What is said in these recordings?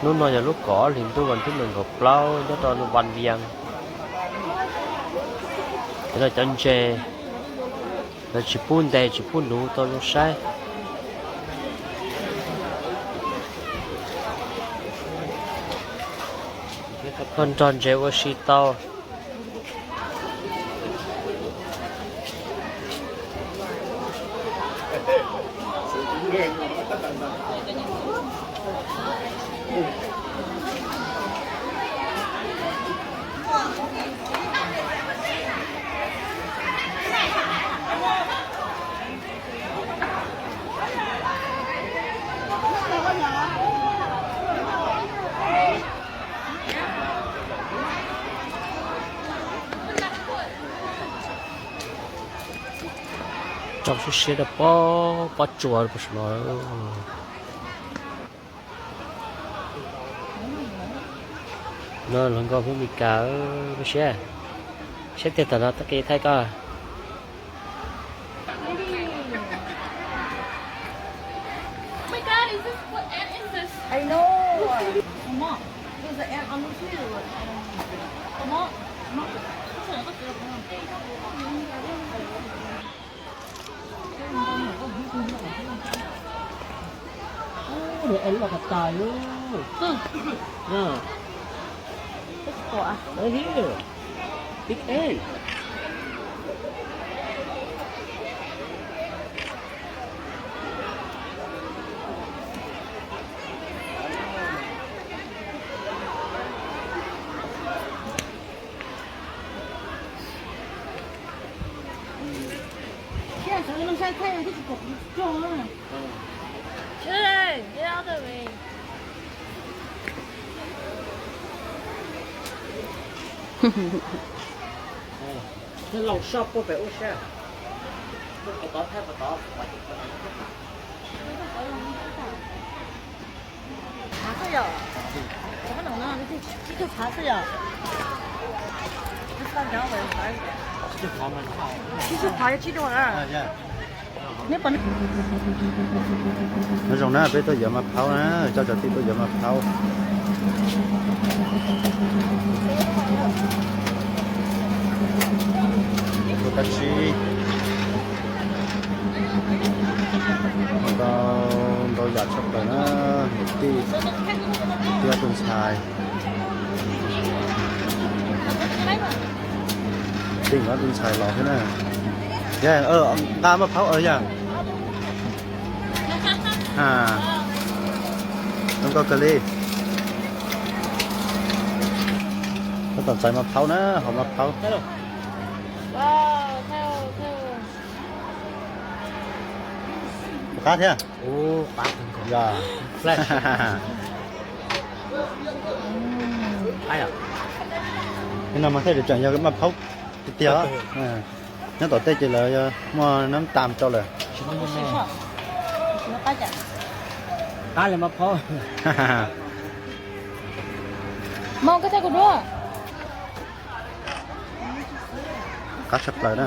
Hnub no yog lub kaum ob hlis ntuj vas thib nees nkaum plaub nyob rau Văn Viang. Cov no cov ntses, lawv tsis pub ntes tsis pub nuv, tau zoo saib. Koj nrog ntses ua si tau. Tso siab siab rau pob, pob tsuas puas no. No hluas nkauj Hmoob Mes Kas, peb siab, siab tiag tam no tag kis thaij koj. Ub, nws ua loj tas tas li. Big ant. Los soj puag pem ub sab. Puag tod thaij puag tod. Tshav xwb yom? Tsib tug tshav xwb yom? Tsib tug tshav yog tsib tug na. Nyob zoo na, peb tuaj yuav maj phaub na, coj cov tij tuaj yuav maj phaub. Tuaj tab tsi ntau, ntau yam tshaj plaws na, niam tij thiab tus ntxhais. Tij nkawd tus ntxhais los thiab na. Yog nqa maj phaub yog. Zoo nkauj kawg li. Tab tom txais maj phaub na, haus maj phaub. Qab thiab. Yog. Nim no mas thiaj li tseem yog maj phaub tiag tiag. Nyob tom tej ces lawv muaj nab tas rau lawm. Qab li maj phaub. Qab tshaj plaws na.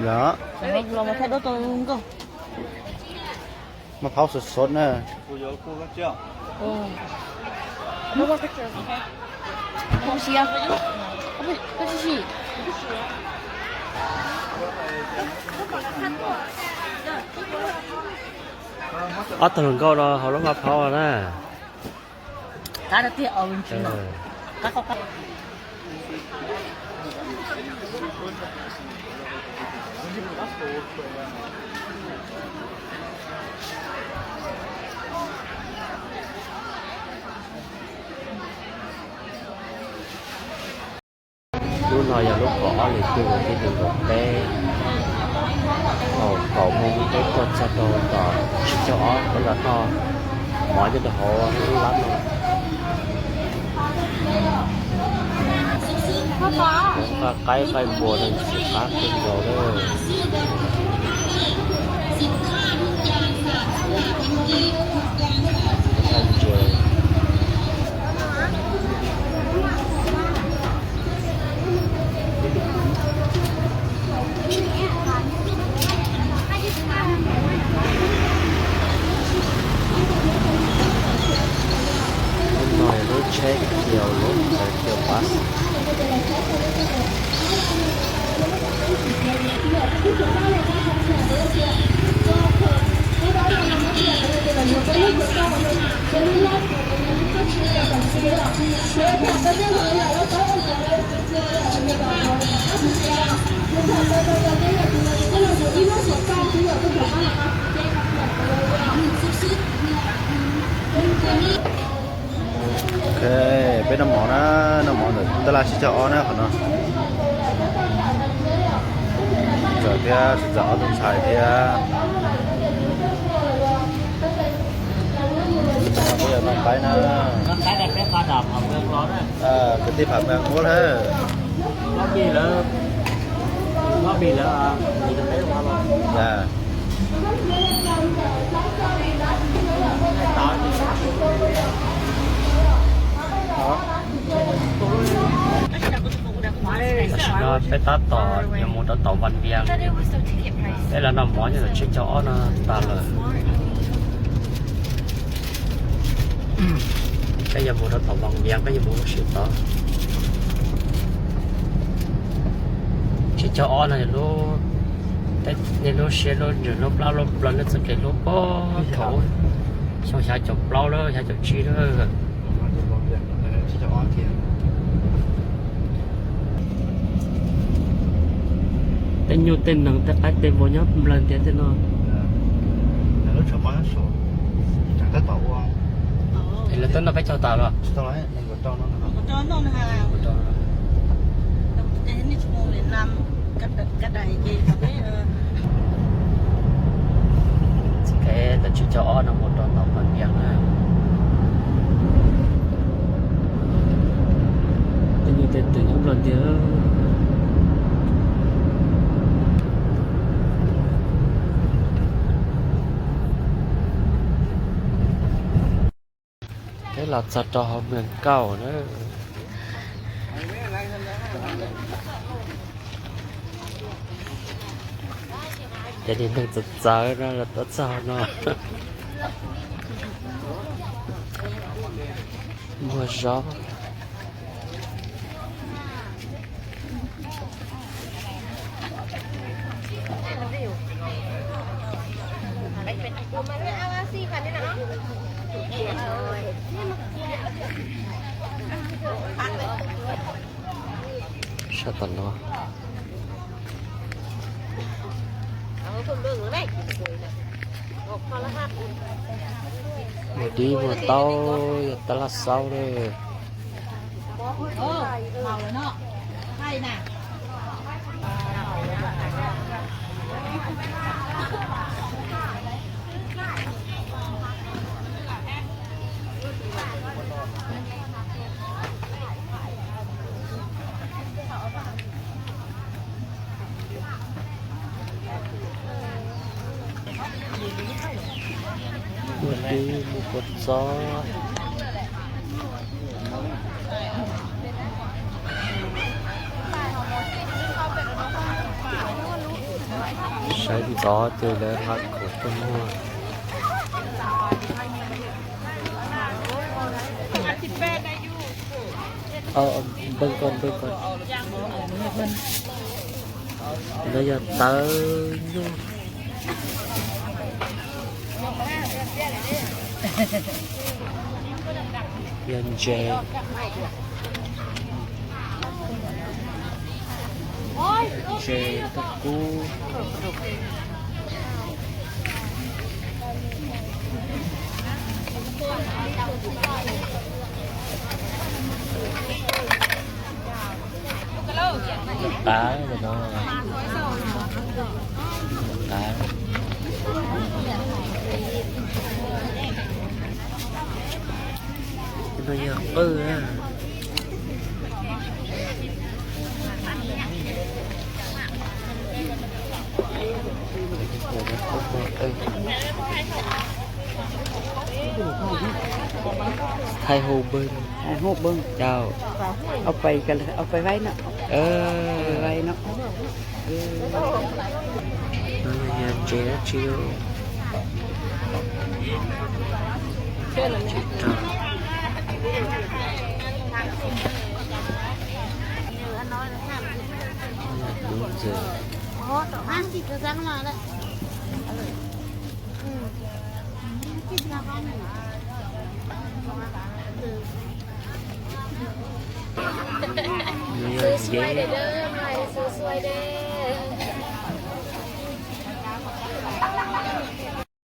Yog. Maj phaub sov sov na. Ob tug hluas nkauj no haus lub maj phaub na. Lub no yog lub kaum ob hlis ntuj vas thib nees nkaum peb, thaum kaum moos peb tuaj txog rau tom tsib caug ob peb los noj mov nyob rau hauv lub lab no. Nqaij qaib nqaij npua no tsis qab kawg nkaus lawm. Ok, peb noj mov na, noj mov ntawm tab laj tsib caug ob na qhov no. Txawm thiab txawm ob tug ntxhais thiab. Peb yog noj qaib na. Kwv tij Pham Meeg muab lawm. Tam sim no peb tab tom yuav mus rau tom Vaj Vias. Peb los noj mov nyob rau tsib caug ob no tas lawm. Peb yuav mus rau tom Vaj Vias, peb yuav mus lub sij tod. Tsib caug ob no, nej lub siab lub ntsws lub plab lub plawv lub txoj kev lub pog thaum xyoo xya caum plaub lawm xya caum tsib lawm. Tej nyuj tej nees tej qaib tej npua nyob nplawg ntias tej no. Es lawv twb noj peb caug tas los? Txij kev tam tsib caug ob no mus rau tom Vaj Vias na. Tej nyuj tej twm nyob nplawg ntias. Peb los txog rau hauv Meeg Kauj na. Cov niag neeg txawv txawv no los tuaj txog no. Muag zaub. Sab tom no. Muag dib muag taub yog tab laj xaub lawm. Muag dib muag kua txob. Saib ntxov ces lawv hla khoom tuaj muag. Npawg ko, npawg ko. Lawv yog tawv nyuj. Yog ntses, ntses tauj kub. Qav no, qav no yog qwj. Thaij hu npawg. Hu npawg. Au, au pais vaib no. Vaib no. Ntses dab tsi? Dub ntxawm. Nws yog ntses. Ua